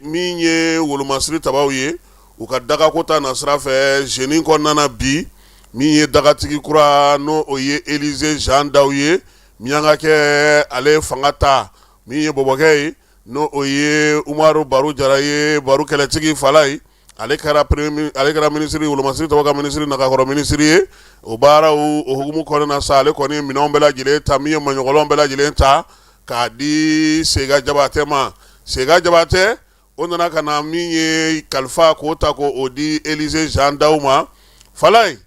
Min ye wolomasiri tabaw ye, u ka dagako ta na sira fɛ jeune kɔnɔna na bi, min ye dagatigi kura, n'o o ye Élisée Jean Daw ye, miyankakɛ, ale ye fanga ta. Min ye bɔbɔkɛ ye, n'o o ye Umaru Baru Jara ye, Baru kɛlɛtigi Falaye, ale kɛra ale kɛra minisiri, wolomasiri tabaw ka minisiri, nagakɔrɔ minisiri ye. O baaraw o hukumu kɔnɔna na sa, ale kɔni minɛnw bɛɛ lajɛlen ta, min ye maɲɔgɔlɔn bɛɛ lajɛlen ta k'a di Sega Jabatɛ ma. Sega Jabatɛ, o nana ka na min ye kalifa k'o ta k'o di Élisée Jean Daw ma. Falaye,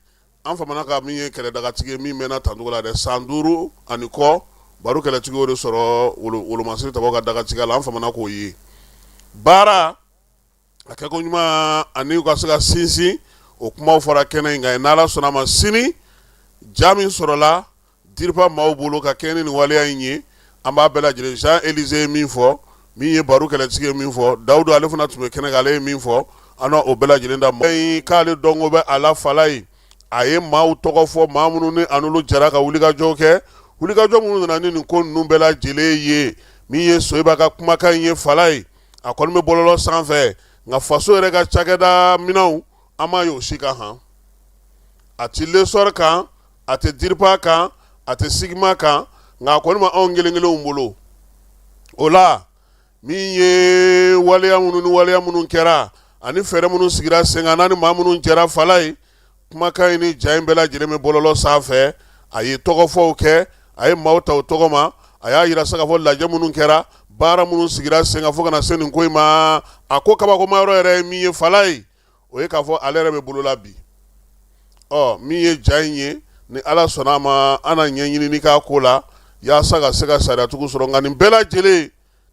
an famana ka min ye kɛlɛdagatigi ye min mɛnna tancogo la dɛ, san 5 ani kɔ, Baru kɛlɛtigi o de sɔrɔ wolomasiri tabaw ka dagatigiya la. An famana k'o ye baara a kɛko ɲuman ani u ka se ka sinsin. O kumaw fɔra kɛnɛ in kan. N'Ala sɔnna a ma, sini ja min sɔrɔla DIRPA maaw bolo ka kɛɲɛ ni nin waleya in ye, an b'a bɛɛ lajɛlen, Jean Élisée ye min fɔ, min ye Baru kɛlɛtigi ye min fɔ, Dawudu ale fana tun bɛ kɛnɛ kan, ale ye min fɔ, an o bɛɛ lajɛlen da k'ale dɔnko bɛ a la. Falaye, a ye maaw tɔgɔ fɔ, maa minnu ni a n'olu jɛra ka wulikajɔ kɛ, wulikajɔ minnu nana ni nin ko ninnu bɛɛ lajɛlen ye. Min ye Soyiba ka kumakan in ye, Falaye, a kɔni bɛ bɔlɔlɔ sanfɛ, nka faso yɛrɛ ka cakɛda minɛnw, an m'a ye o si kan han. A ti L'Essor kan, a tɛ DIRPA kan, a tɛ SIGMA kan, nka a kɔni ma anw kelen kelenw bolo. O la, min ye waleya minnu ni waleya minnu kɛra ani fɛɛrɛ minnu sigira sen kan, n'a ni maa minnu jɛra, Falaye, kumakan in ni ja in bɛɛ lajɛlen bɛ bɔlɔlɔ sanfɛ. A ye tɔgɔfɔw kɛ, a ye maaw ta u tɔgɔ ma, a y'a yira sa k'a fɔ lajɛ minnu kɛra, baara minnu sigira sen kan fo ka na se nin ko in ma. A ko kabakoma yɔrɔ yɛrɛ ye min ye, Falaye, o ye k'a fɔ ale yɛrɛ bɛ bolola bi. Ɔ, min ye ja in ye, ni Ala sɔnna a ma, an na ɲɛɲinini k'a ko la yaasa ka se ka sariyatigiw sɔrɔ. Nka nin bɛɛ lajɛlen,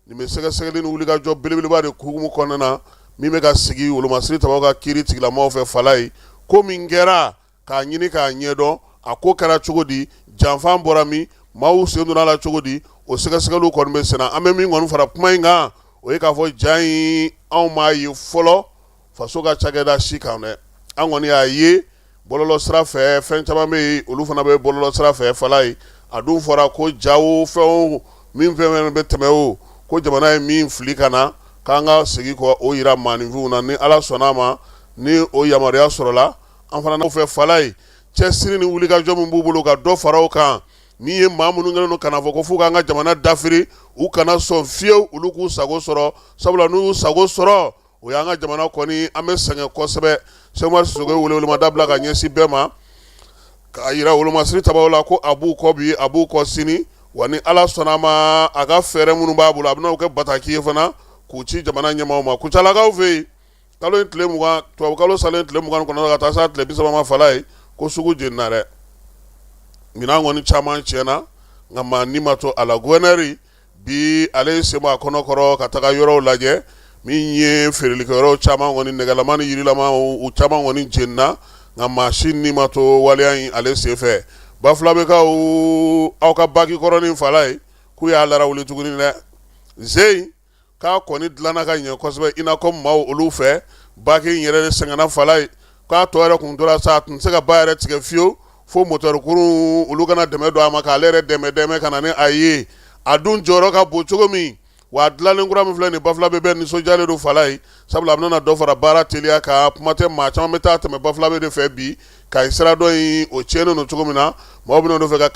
nin bɛ sɛgɛsɛgɛli ni wulikajɔ belebeleba de hukumu kɔnɔna na min bɛ ka sigi wolomasiri tabaw ka kiiri tigilamaaw fɛ. Falaye, ko min kɛra, k'a ɲini k'a ɲɛdɔn a ko kɛra cogo di, janfan bɔra min, maaw sen donna a la cogo di, o sɛgɛsɛgɛliw kɔni bɛ senna. An bɛ min kɔni fara kuma in kan, o ye k'a fɔ ja in, anw m'a ye fɔlɔ faso ka cakɛda si kan dɛ. An kɔni y'a ye bɔlɔlɔ sira fɛ. Fɛn caman bɛ yen, olu fana bɛ bɔlɔlɔ sira fɛ. Falaye, a dun fɔra ko ja o fɛn o min fɛn fɛn bɛ tɛmɛ o ko jamana ye min fili ka na, k'an ka segin kɔ o yira maaninfinw na. Ni Ala sɔnna a ma, ni o yamaruya sɔrɔla, an fana n'o fɛ. Falaye, cɛsiri ni wulikajɔ min b'u bolo, ka dɔ fara o kan. Min ye maa minnu kɛlen don ka n'a fɔ ko f'u k'an ka jamana dafiri, u kana sɔn fiyewu olu k'u sago sɔrɔ, sabula n'u y'u sago sɔrɔ, o y'an ka jamana kɔni, an bɛ sɛgɛn kosɛbɛ. Sɛki Sisɔkɔ ye welewelemada bila ka ɲɛsin bɛɛ ma, k'a yira wolomasiri tabaw la ko a b'u kɔ bi, a b'u kɔ sini, wa ni Ala sɔnna a ma, a ka fɛɛrɛ minnu b'a bolo, a bɛna kɛ bataki ye fana k'u ci jamana ɲɛmaaw ma. Kucalakaw fɛ yen, kalo in tile 20, tubabu kalo salen tile 29 ka taa s'a tile 30 ma, Falaye, ko sugu jenina dɛ. Minɛn kɔni caman tiɲɛna, nka maa ni ma to a la. Gouverneur bi, ale ye sen bɔ a kɔnɔ kɔrɔ ka taga yɔrɔw lajɛ. Min ye feerelikɛyɔrɔ caman kɔni, nɛgɛlama ni yirilama, u caman kɔni jenina, nka maa si ni ma to waleya in ale senfɛ. Bafulabɛkaw, aw ka baki kɔrɔnin, Falaye, k'u y'a larawuli tuguni dɛ. Ze k'a kɔni dilanna ka ɲɛ kosɛbɛ, i n'a ko maaw olu fɛ baki in yɛrɛ de sɛgɛnna. Falaye, k'a tɔ yɛrɛ kun tora sa, a tun tɛ se ka ba yɛrɛ tigɛ fiyewu fo motɛrikurun olu kana dɛmɛ don a ma, k'ale yɛrɛ dɛmɛ dɛmɛ ka na ni a ye. A dun jɔyɔrɔ ka bon cogo min wa, a dilanlen kura min filɛ nin, Bafulabe bɛɛ nisɔndiyalen don, Falaye, sabula a bɛna dɔ fara baara teliya kan. Kuma tɛ, maa caman bɛ taa tɛmɛ Bafulabe de fɛ bi. Kayi sira dɔ in, o tiɲɛnen don cogo min na, maaw bɛna fɛ ka